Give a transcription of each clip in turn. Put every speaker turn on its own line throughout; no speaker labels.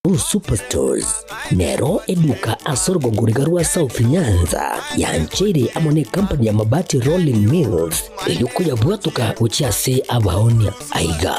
Uhuru Superstores nero eduka ase orogongo riga rwa South Nyanza yancheire amo ne company ya Mabati Rolling Mills erio koyabwatoka gochia ase abaonia. Aiga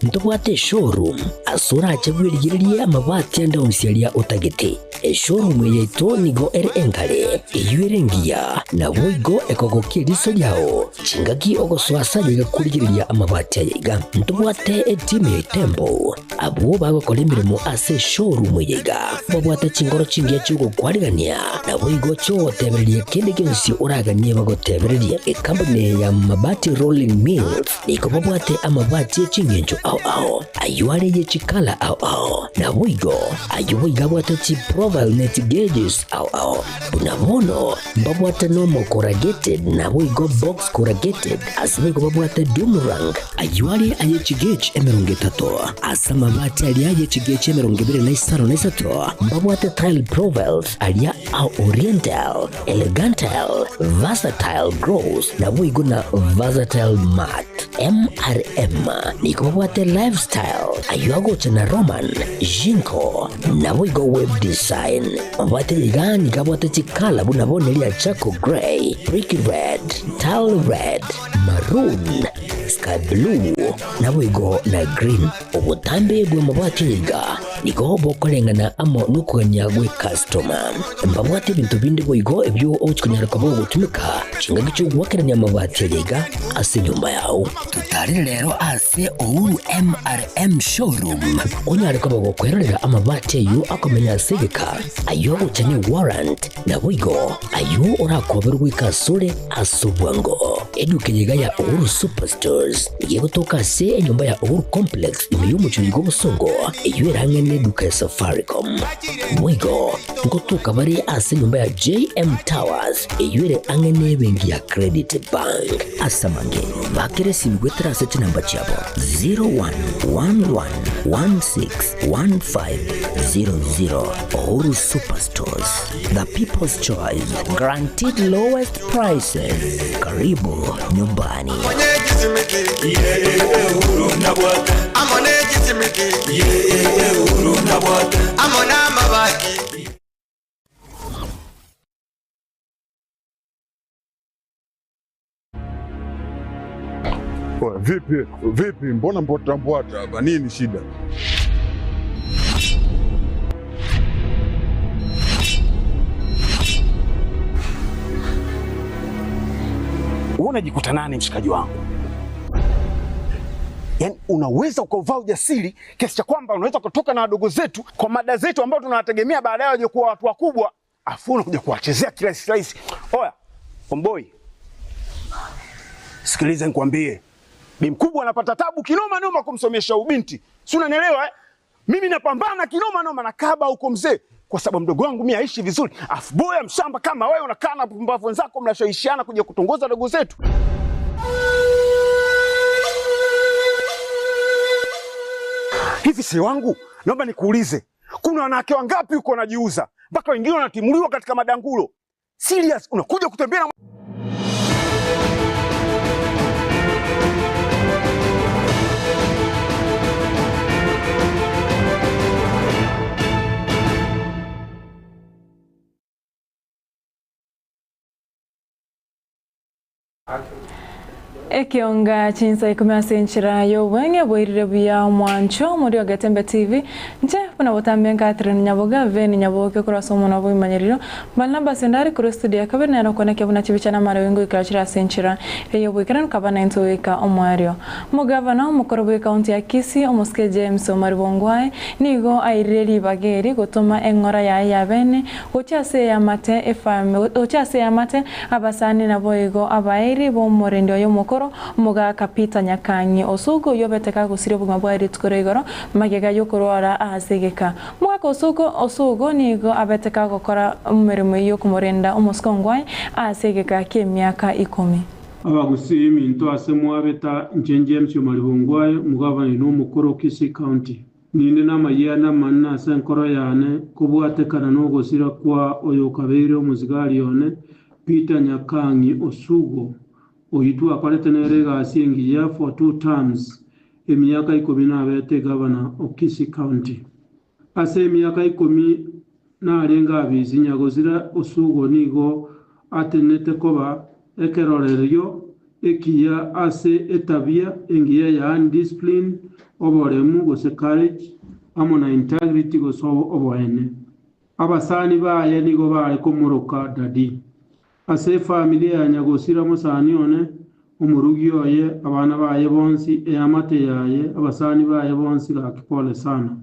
ntobwate eshowroom ase orache bwerigererie amabati ande onsi aria otagete. Eshowroom eye yaito nigo ere enkare, eyio ere engiya, naboigo ekogokia eriso riao chingaki ogosoa ase ayaiga korigereria amabati ayaiga. Ntobwate etimu ya Itembo Abwo bagokora emeremo ase eshowroom eye iga babwate chingoro chingiya chi'ogokwarigania, naboigo chi'ogotebereria kende gionsi oraganie bagotebererie. Ekampuni eye ya Mabati Rolling Mills nigo babwate amabati e chingencho ao ao, ayio are ye chikala ao ao, naboigo ayio boigo abwate chiprofile ne chigauges ao ao. Buna bono mbabwate normal corrugated naboigo box corrugated, ase boigo babwate doomerang, Ayio are aye chigechi 30, ase amabati aria aye chigechi 23 mbabwate tile profiles aria a oriental, elegantile, versatile gross, naboigo na versatile matte. MRM nigo babwate lifestyle, ayio agocha na Roman, Jinko, naboigo web design. Mabati aya iga nigo abwate chikala buna bono eria charcoal grey, brick red, tile red, maroon, sky blue, naboigo na green. Obotambe bw'amabati aya iga nigo bokoreng'ana amo nokogania gw'ecustoma. Mbabwate ebinto binde boigo ebio ogochia konyara koba ogotumeka chingaki chi'ogoakerania amabati aya iga ase enyomba yao. Totarere rero ase Uhuru MRM Showroom onyare koba gokwerorera amabati ayio akomenya ase egeka, ayio agocha ne warrant, naboigo ayio orakoberwe goika asore ase obwango. Eduka eye iga ya Uhuru Superstores nigo egotoka ase enyomba ya Uhuru Complex ime y'omochie oyo bw'obosongo eyio ere ang'e n'eduka ya Safaricom. Boigo ngotoka bare ase enyomba ya JM Towers eyio ere ang'e n'ebenki ya Credit Bank. Ase amange bakere esimi goetera ase chinamba chiabo 0111161500 Uhuru Superstores, the people's choice, guaranteed lowest prices. Karibu nyumbani.
Oya, vipi vipi, mbona mbwata mbwata hapa, nini shida?
Wewe unajikuta nani mshikaji wangu? Yaani unaweza ukauvaa ujasiri kiasi cha kwamba unaweza kutoka na wadogo zetu kwa mada zetu ambao tunawategemea baadaye waje kuwa watu wakubwa, afu unakuja kuwachezea kirahisi rahisi. Oya, omboi, sikiliza nikwambie, bi mkubwa anapata tabu kinoma noma kumsomesha ubinti, si unanielewa eh? Mimi napambana kinoma noma na kaba huko mzee, kwa sababu mdogo wangu mimi aishi vizuri, afu boya mshamba kama wewe unakaa na pumbavu wenzako mnashawishiana kuja kutongoza dogo zetu. Hivi si wangu, naomba nikuulize, kuna wanawake wangapi huko wanajiuza mpaka wengine wanatimuliwa katika madangulo? Serious, unakuja kutembea na
Ekionga chinsa ikomi ase enchera y'obweng'e bwairire buya omwancho mori o Getembe TV. Inche buna botambe Catherine Nyaboga, Veni Nyaboke korwa ase omonwa bw'oboimanyererio, Barnabas Ondari korwa estudio ya kabere nere okonekia buna chibicha na amariogi ngoikera chire ase enchera ey'oboikeranu kaba naintwe goika omoerio. Omogavana omokoro bw'ecounty ya Kisii omosike James Omari Bongwae nigo airire ribaga eri gotoma eng'ora yaye ya bene Gochia ase eamate efami, gochia ase eamate, abasani naboigo abaeiri b'omorendi oye omokoro, omogaka Peter Nyakang'i Osugo oyio obete kagosiria obogima bwaye rituko ria igoro magega y'okorwara aase egeka. Omogaka Osugo Osugo nigo abete kagokora emeremo eyio y'okomorenda omosike ongwae aase egeka ki'emiaka ikomi.
Abagusii minto ase mwabeta inche James Omari Bongwae, omogavana oino omokoro Kisii County. Ninde namayianda amanene ase enkoro yane kobwatekana nogosira kwa oyokabeire omosigari one, Peter Nyakang'i Osugo, oyio twakorete nere egasi engiya for two terms, emiaka ikomi nabete egavana o Kisii County. Ase emiaka ikomi narenge abisi, nyagosira Osugo nigo atenenete koba ekerorerio ekiya ase etabia engiya yaani discipline, oboremu gose courage, amo na integrity gose oboene. Abasani baye nigo bare komoroka Daddy. Ase efamilia ya nyagosira mosani one, omorugi oye, abana baye bonsi, eamate yaye, abasani baye bonsi gaki pole sana.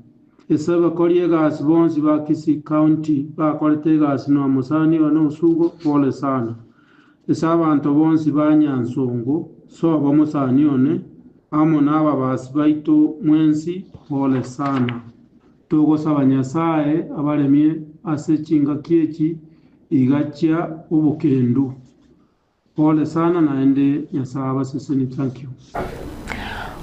Ase abakori egasi bonsi ba Kisii County bakorete egasi na mosani one Osugo pole sana. Ase abanto bonsi ba Nyansongo sobo mosani one, amo na ababasi baito mwensi pole sana. Togosaba Nyasae abaremie ase chingaki echi iga chia obokendu. Pole sana naende Nyasae abasesenie thank you.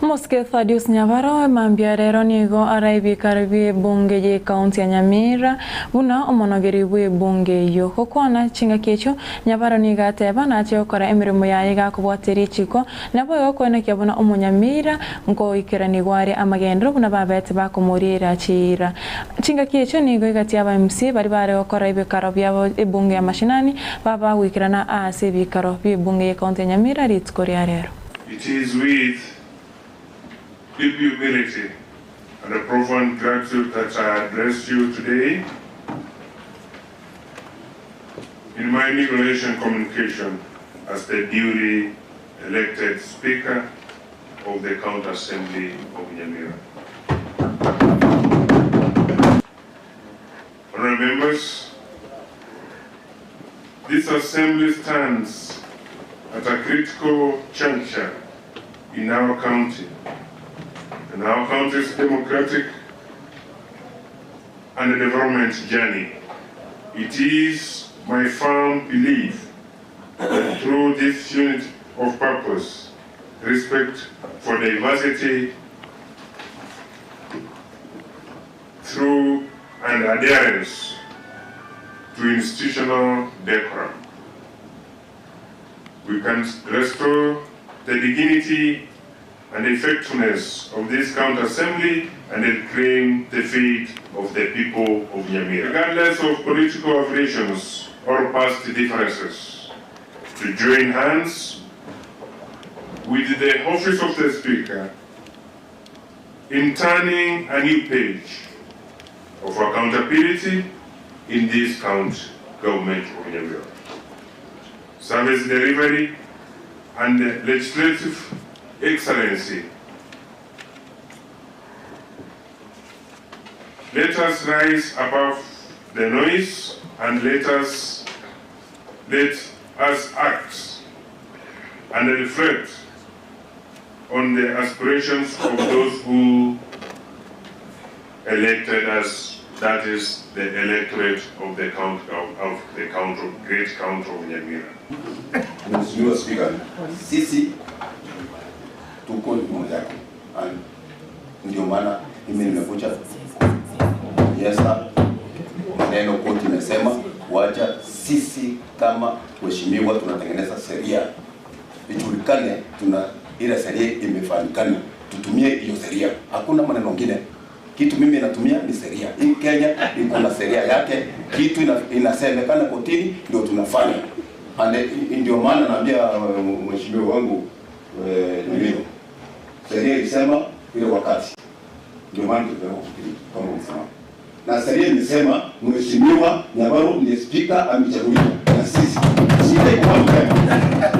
Omosike Thaddeus Nyabaro mambia rero nigo araebikare bi'ebunge y'ekaunti ya Nyamira buna omonogeri bw'ebunge eyio. Gokwana chingaki echio, Nyabaro nigo ateba nache gokora emeremo yaye gakobwatia richiko Naboigo koenekia buna omonyamira nkoikeranigwa are amagenderero buna babete bakomoriera chiira. Chingaki echio nigo egati y'aba MC baria bare gokora ebikaro biabo ebunge ya mashinani baba goikerana aase ebikaro bi'ebunge y'ecounty ya Nyamira rituko ria rero.
It is with deep humility and a profound gratitude that I address you today in my inauguration communication as the duly elected Speaker of the County Assembly of Nyamira. Honorable members, this assembly stands at a critical juncture in our county and our county's democratic and development journey. It is my firm belief that through this unit of purpose, respect for diversity, through and adherence to institutional decorum, we can restore the dignity and effectiveness of this county assembly and reclaim the fate of the people of Nyamira. Regardless of political affiliations or past differences, to join hands with the office of the Speaker in turning a new page of accountability in this county government of Nyamira. Service delivery and legislative excellency. Let us rise above the noise and let us let us act and reflect on the aspirations of those who elected us, that is the electorate of the count of, of the count of, great count of Nyamira.
Mheshimiwa Spika, sisi tuko nyuma yako, And ndio maana mimi nimekuja kuonyesha maneno koti imesema, wacha sisi kama waheshimiwa tunatengeneza sheria ijulikane, tuna ile sheria imefanyikana, tutumie hiyo sheria, hakuna maneno mengine. Kitu mimi natumia ni sheria. Hii Kenya iko na sheria yake, kitu ina, inasemekana kotini ndio tunafanya. And ndio maana naambia mheshimiwa wangu Nyamiro, sheria ilisema ile wakati, ndio maana tupeleka kotini kama ulisema, na sheria imesema mheshimiwa Nyabaro ndiye spika amechaguliwa na sisi. Shida iko wapi?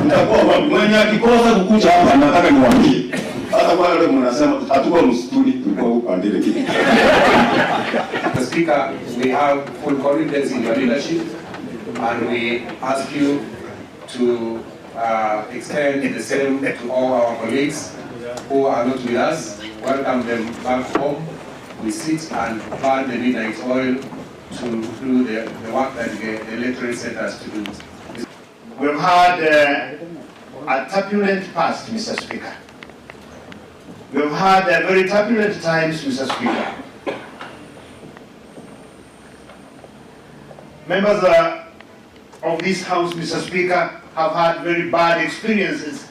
Tutakuwa wapi? Mwenye akikosa kukuja hapa, nataka niwaambie hata kwa wale mnasema hatukuwa msituni, tulikuwa upande ile.
Mr. Speaker, we have full confidence in your leadership and we ask you to extend the same to all our colleagues who are not with us. Welcome them back home. We sit and burn the midnight oil to do the work that the electorate set us to do.
We've had a turbulent past, Mr. Speaker. We've had very turbulent times, Mr. Speaker. Members of this House, Mr. Speaker, have had very bad experiences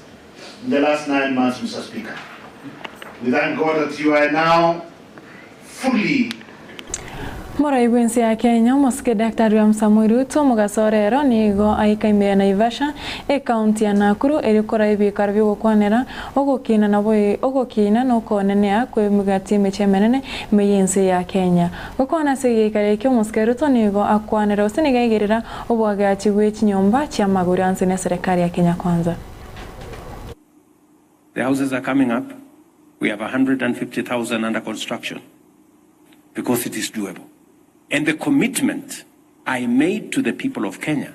in the last 9 months, Mr. Speaker. We thank God that you are now fully.
Morai bw'ense ya Kenya, omosike Daktari William Samoei Ruto omogaso o rero nigo aika ime ya Naivasha, ekaunti ya Nakuru erio koraa ebiikaro bi'ogokwanera ogokina nabo ogokina na okonenea kw'emegati y'emechie emenene ime y'ense ya Kenya. Gokwana ase egeikaro ekio omosike Ruto nigo akwanera gose nigo aigerera oboagachi bwe chinyomba chi'amagori anse n'eserekari ya Kenya Kwanza.
The houses are coming up. We have 150,000 under construction because it is doable. And the commitment I made to the people of Kenya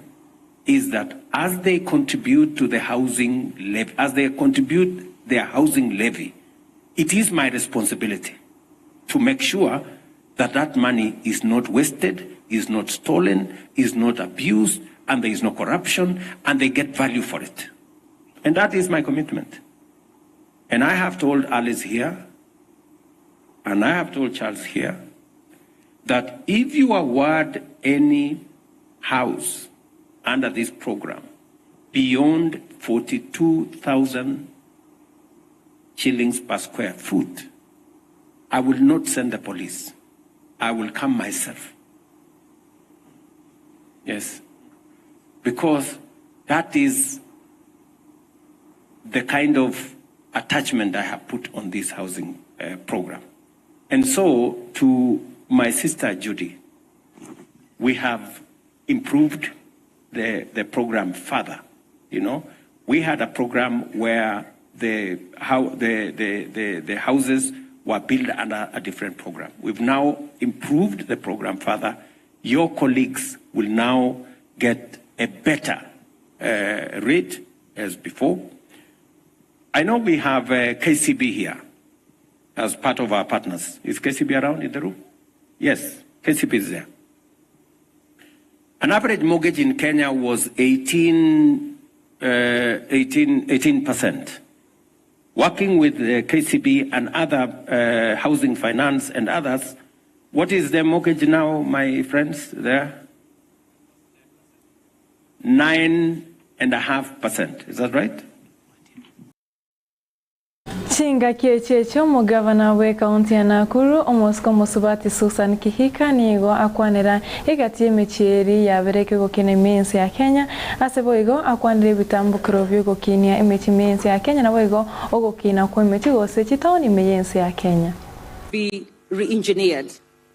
is that as they contribute to the housing levy, as they contribute their housing levy, it is my responsibility to make sure that that money is not wasted, is not stolen, is not abused, and there is no corruption, and they get value for it. And that is my commitment. And I have told Alice here, and I have told Charles here, that if you award any house under this program beyond 42,000 shillings per square foot, I will not send the police. I will come myself. Yes. Because that is the kind of attachment I have put on this housing uh, program. And so, to my sister Judy, we have improved the, the program further. You know, we had a program where the, how, the, the, the, the houses were built under a different program. We've now improved the program further. Your colleagues will now get a better uh, rate as before. I know we have uh, KCB here as part of our partners. Is KCB around in the room? Yes, KCB is there. An average mortgage in Kenya was 18, uh, 18, 18%. Working with the KCB and other uh, housing finance and others, what is the mortgage now, my friends, there? 9.5%. Is that right?
Chingaki echi echio omogavana bw'ekaunti ya Nakuru, omosike omosubati Susan Kihika nigo akwanera egati y'emechie eri yabereke gokina ime y'ense ya Kenya ase boigo akwanire ebitambukero bi'ogokinia emechie ime y'ense ya Kenya naboigo ogokina kw'emechie gose chitaoni ime y'ense ya Kenya.
Be re-engineered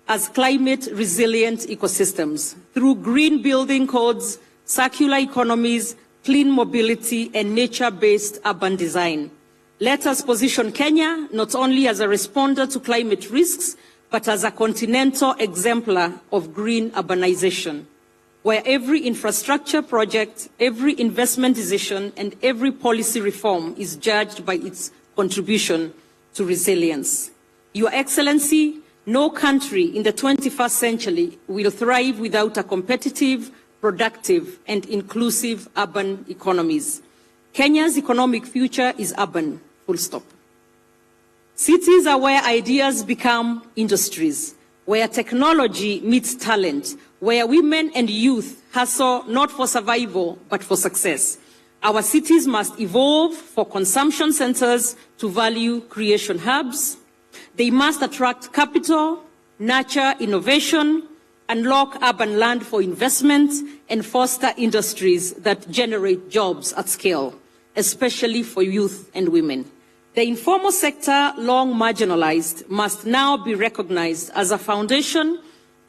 as climate resilient ecosystems through green building codes, circular economies, clean mobility, and nature-based urban design. Let us position Kenya not only as a responder to climate risks, but as a continental exemplar of green urbanization, where every infrastructure project, every investment decision, and every policy reform is judged by its contribution to resilience. Your Excellency, no country in the 21st century will thrive without a competitive, productive, and inclusive urban economies. Kenya's economic future is urban, full stop. Cities are where ideas become industries, where technology meets talent, where women and youth hustle not for survival, but for success. Our cities must evolve for consumption centers to value creation hubs. They must attract capital, nurture innovation, unlock urban land for investment, and foster industries that generate jobs at scale, especially for youth and women. The informal sector, long marginalized, must now be recognized as a foundation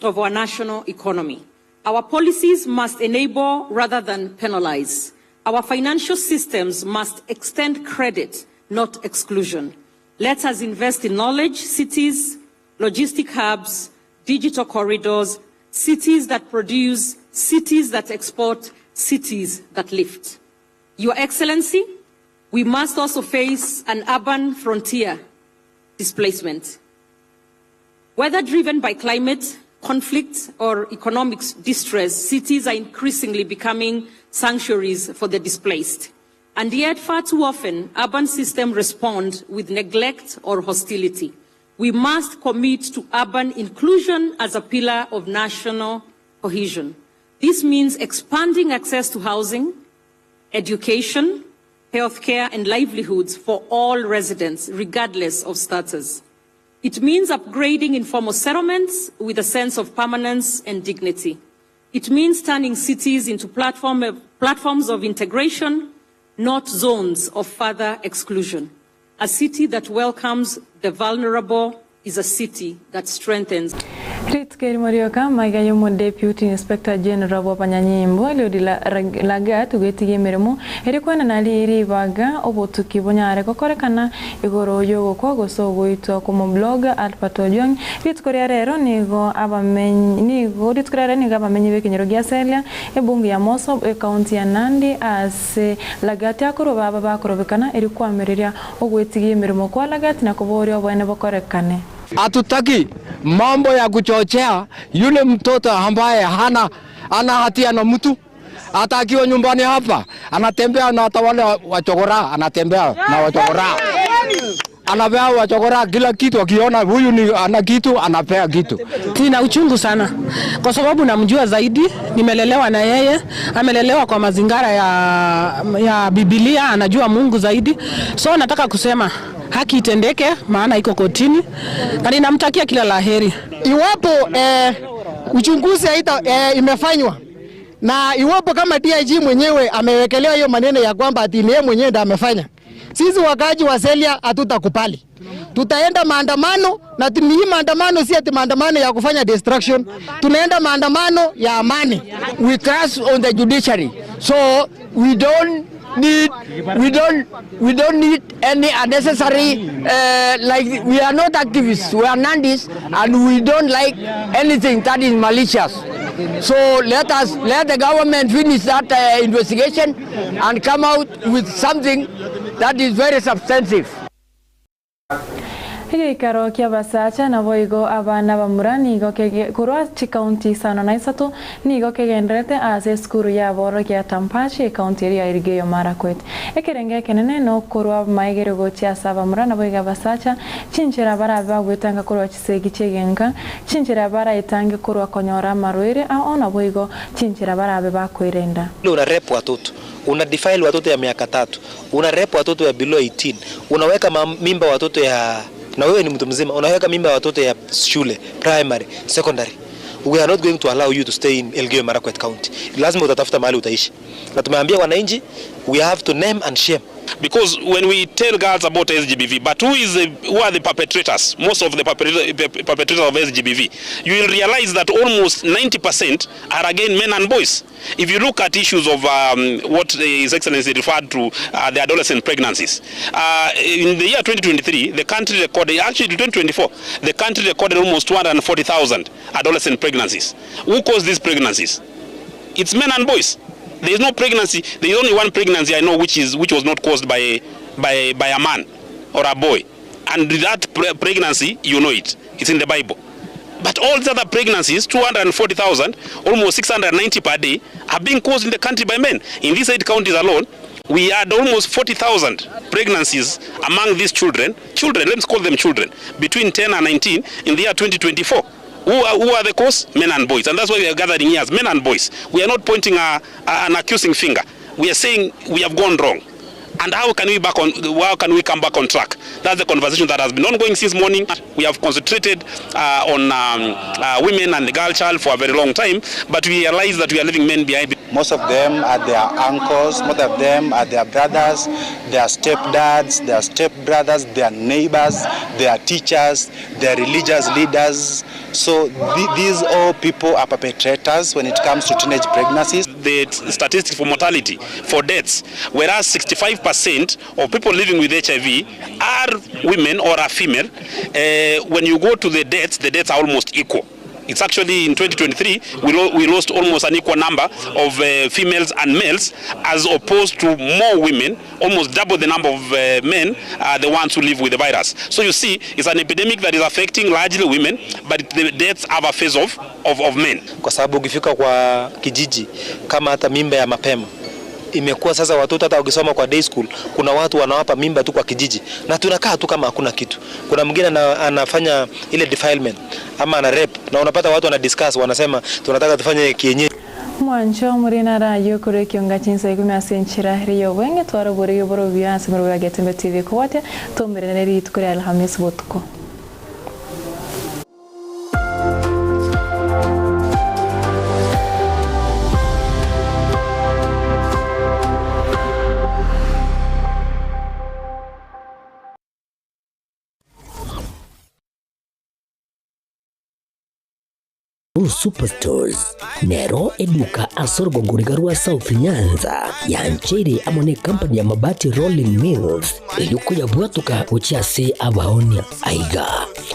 of our national economy. Our policies must enable rather than penalize. Our financial systems must extend credit, not exclusion. Let us invest in knowledge, cities, logistic hubs, digital corridors, cities that produce, cities that export, cities that lift. Your Excellency, we must also face an urban frontier displacement. Whether driven by climate, conflict, or economic distress, cities are increasingly becoming sanctuaries for the displaced. And yet, far too often, urban systems respond with neglect or hostility. We must commit to urban inclusion as a pillar of national cohesion. This means expanding access to housing, education, healthcare, and livelihoods for all residents, regardless of status. It means upgrading informal settlements with a sense of permanence and dignity. It means turning cities into platform, platforms of integration, not zones of further exclusion. A city that welcomes the vulnerable is a city that strengthens.
Rituko erimo rioka amaiga y'omodeputy Inspector General bw'abanyanyimbo Eliud Lagat gwetigia emeremo eria kwenena ribaga obotuki bonyare gokorekana igoro y'ogokwa gose ogoitwa kw'omoblogger Albert Ojwang. Rituko ria rero nigo abamenyi nigo rituko ria rero nigo abamenyi b'ekenyoro gia Selia, ebunge ya Mosop, ekaunti ya Nandi ase Lagat akorwa baba bakorobekana erio koamereria Ogwetigia emeremo kwa Lagat na koboria oboene bokorekane.
Hatutaki mambo ya kuchochea yule mtoto ambaye hana hana hatia na mtu, hata akiwa nyumbani hapa anatembea na hata wale wachokora, anatembea na wachokora, anapea wachokora kila kitu, akiona huyu ni ana kitu anapea kitu.
Nina uchungu sana kwa sababu namjua zaidi, nimelelewa na yeye, amelelewa kwa mazingara ya, ya Biblia, anajua Mungu zaidi. So nataka kusema haki itendeke, maana iko kotini, na ninamtakia kila la heri.
Iwapo eh, uchunguzi haita eh, imefanywa na iwapo kama DIG mwenyewe amewekelewa hiyo maneno ya kwamba ati ni yeye mwenyewe ndiye amefanya, sisi wakaaji wa Selia hatutakubali. Tutaenda maandamano na ni hii maandamano si ati maandamano ya kufanya destruction, tunaenda maandamano ya amani.
We trust on the judiciary so we don't need we don't we don't need any unnecessary uh, like we are not activists we are nandis and we don't like anything that is malicious so let us let the government finish that uh, investigation and come out with something that is very substantive
Egeikaro ki'abasacha naboigo abana abamura nigo kege korwa chikaunti isano na isato nigo kegendererete ase esukuru y'aborokia ya Tampachi ekaunti eria ya Elgeyo Marakwet. Ekerengo ekenene nokorwa amaegerio gochia ase abamura naboigo abasacha, chinchera barabe bagwetanga korwa chisegi chi'egenka, chinchera baraetange korwa konyora amarwaire ao naboigo chinchera barabe bakoerenda.
Una rape watoto, una defile watoto ya miaka tatu, una rape watoto ya below 18, unaweka mimba watoto ya na wewe ni mtu mzima, unaweka mimba ya watoto ya shule primary, secondary. We are not going to allow you to stay in Elgeyo Marakwet County. Lazima utatafuta mahali utaishi, na tumeambia wananchi we have to name and shame.
Because when we tell girls about SGBV, but who is the, who are the perpetrators? Most of the perpetrators of SGBV, you will realize that almost 90% are again men and boys. If you look at issues of what His Excellency referred to, the adolescent pregnancies, in the year 2023, the country recorded, actually 2024, the country recorded almost 240,000 adolescent pregnancies. Who caused these pregnancies? It's men and boys. There is no pregnancy. There is only one pregnancy I know which is which was not caused by by by a man or a boy, and that pre pregnancy, you know it. It's in the Bible. But all the other pregnancies, 240,000, almost 690 per day, are being caused in the country by men. In these eight counties alone, we had almost 40,000 pregnancies among these children, children, let's call them children, between 10 and 19 in the year 2024. Who are, who are the cause? Men and boys. And that's why we are gathering here as men and boys. We are not pointing a, a, an accusing finger. We are saying we have gone wrong. And how can we back on? How can we come back on track? That's the conversation that has been ongoing since morning. We have concentrated on women and the girl child for a very long time, but we realize that we are leaving men behind.
Most of them are their uncles, most of them are their brothers, their stepdads, their stepbrothers, their neighbors, their teachers, their religious leaders. So these all people are perpetrators when it comes to teenage pregnancies.
The statistics for mortality, for deaths, whereas 65% of people living with HIV are women or are female, when you go to the deaths, the deaths are almost equal. It's actually in 2023, we, lo we lost almost an equal number of females and males, as opposed to more women, almost double the number of men are the ones who live with the virus. So you see, it's an epidemic that is affecting largely women, but the deaths have a face of, of, of men.
Kwa sababu ukifika kwa kijiji kama hata mimba ya mapema imekuwa sasa, watoto hata wakisoma kwa day school, kuna watu wanawapa mimba tu kwa kijiji, na tunakaa tu kama hakuna kitu. Kuna mwingine anafanya ile defilement ama ana rape, na unapata watu wana discuss, wanasema tunataka tufanye kienyeji.
Mwancho muri narayo kuri ekionga chinsa ikumi ase enchera ere y'obwenge twarobore oboro buya ase emerobio ya Getembe TV kobwatia tomerane rituko ria Alhamisi botuko.
Uhuru Superstores nero eduka ase orogongo riga rwa South Nyanza yancheire amo ne company ya Mabati Rolling Mills eyio koyabwatoka gochia ase abaonia. Aiga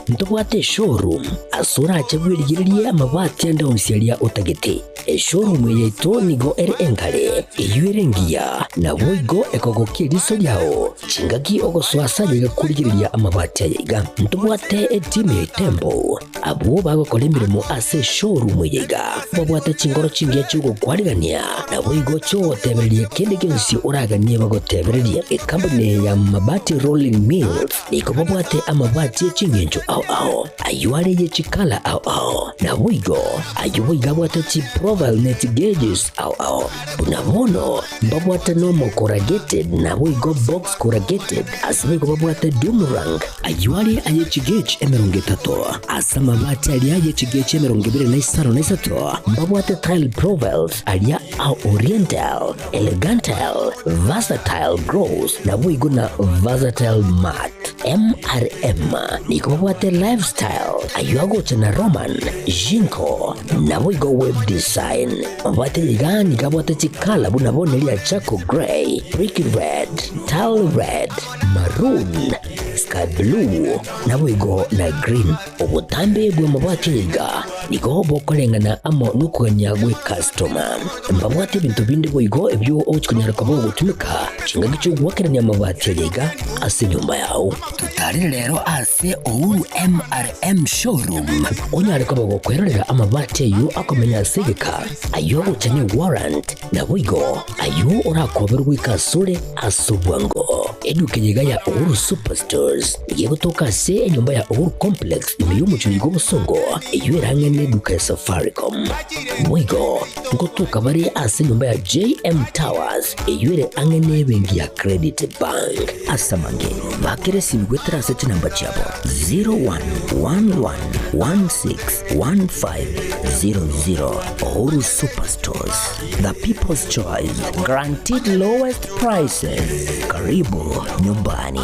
ntobwate eshowroom ase orache bwerigererie amabati ande onsi aria otagete. Eshowroom eye yaito nigo ere engare, eyio ere engiya, naboigo ekogokia eriso riao chingaki ogosoa ase ayaiga korigereria amabati aya iga. Ntobwate etimu ya Itembo Abwo bagokora emeremo ase eshowroom eye iga babwate chinkoro chingiya chi'ogokwarigania, naboigo chi'ogotebereria kende gionsi oraganie bagotebererie. Ekampuni eye ya Mabati Rolling Mills nigo babwate amabati e ching'encho ao ao, ayio are ye chikala ao ao, naboigo ayio boigo abwate chiprofile ne chigeges ao ao. Buna bono mbabwate normal corrugated naboigo box corrugated, ase boigo babwate doom rank, Ayio are aye chigechi 30, ase amabati aria aye chigechi 23 mbabwate tile profiles aria a oriental, elegantal, versatile gloss, naboigo na versatile matte. MRM nigo babwate lifestyle, ayio agocha na Roman, Jinko, naboigo web design. Amabati aya iga nigo abwate chikala buna bono eria charcoal grey, brick red, tile red, maroon, sky blue, naboigo na green. Obotambe bw'amabati aya iga nigo bokoreng'ana amo nokogania gw'ecustoma. Mbabwate ebinto binde boigo ebio ogochia konyara koba ogotumeka chingaki chi'ogoakerania amabati aya iga ase enyomba yao. Totarere rero ase Uhuru MRM Showroom onyare koba gokwerorera amabati ayio akomenya ase egeka, ayio agocha ne warrant, Naboigo ayio orakoberwe goika asore ase obwango. Eduka eye iga ya Uhuru Superstores nigo egotoka ase enyomba ya Uhuru Complex ime y'omochie oyo bw'obosongo, eyio erang'e neduka ya Safaricom. Boigo ngotoka bare ase enyomba ya JM Towers eyio ere ang'e nebenki ya Credit Bank. Ase amange, bakera esimi goetera ase chinamba chiabo 0111161500. Uhuru Superstores, the people's choice, guaranteed lowest prices. Karibu nyumbani.